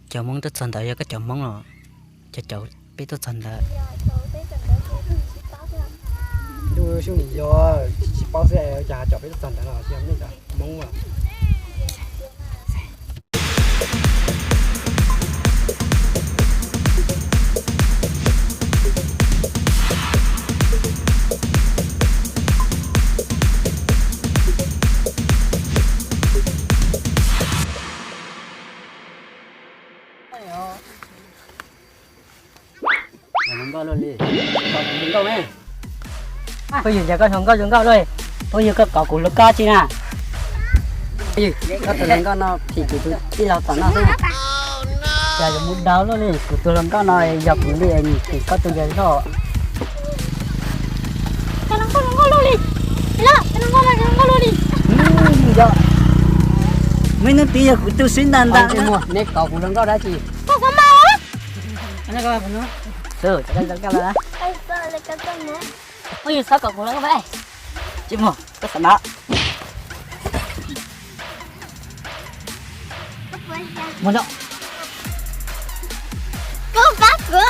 Cov Hmoob tuaj txog ntawd yog koj cov Hmoob los? Cov caum peb tuaj txog ntawd. Ntuj, xyov nim yog tsis paub xwb, cas caum peb tuaj txog ntawd los yog nej cov Hmoob. Hluas nkauj luaj li. Phooj ywg, cas koj hluas nkauj zoo nkauj luaj? Phooj ywg, koj kom kuv hluas nkauj tsi na? Koj tus hluas nkauj no phim kuv tus tij laug tom no xwb. Cas yuav mus dawb luaj li, kuv tus hluas nkauj no yog kuv li, nim phim koj tus yog zoj. Cas hluas nkauj hluas nkauj luaj li? Cas hluas nkauj hluas nkauj luaj li? Yog, muaj ib hnub twg yog kuv tus xwb ntag ntag. Neb kom kuv hluas nkauj dab tsi? Koj xav mas. Xwb, koj hluas nkauj na. Oj, yus xav kom kuv hluas nkauj mas. Tsis muaj, koj xav mas. Mus no. Koj pab kuv.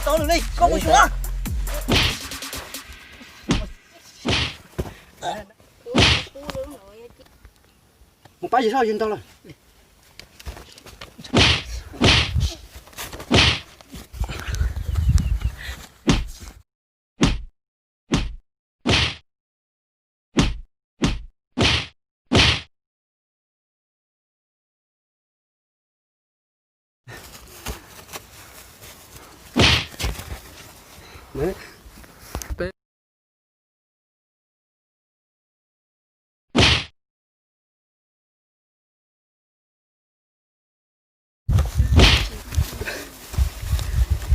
Tau lawm li, koj mus xyuas. Mus pab yawg Soj yawg ntau lawm.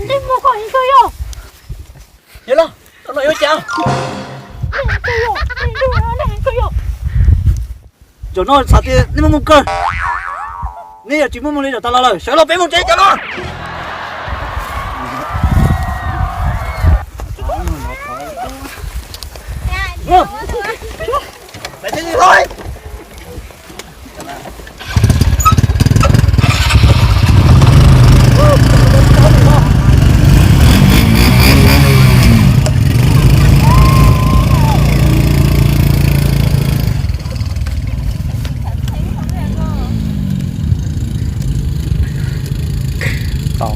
Nej mus kom heev kawg yog. Yog los, tau no yuav cas? Zaum no xav tias nej muaj muaj kawg. Nej yog tsis muaj muaj li zaum tas los lawm, sawv los peb mus tsev cov no. Tau.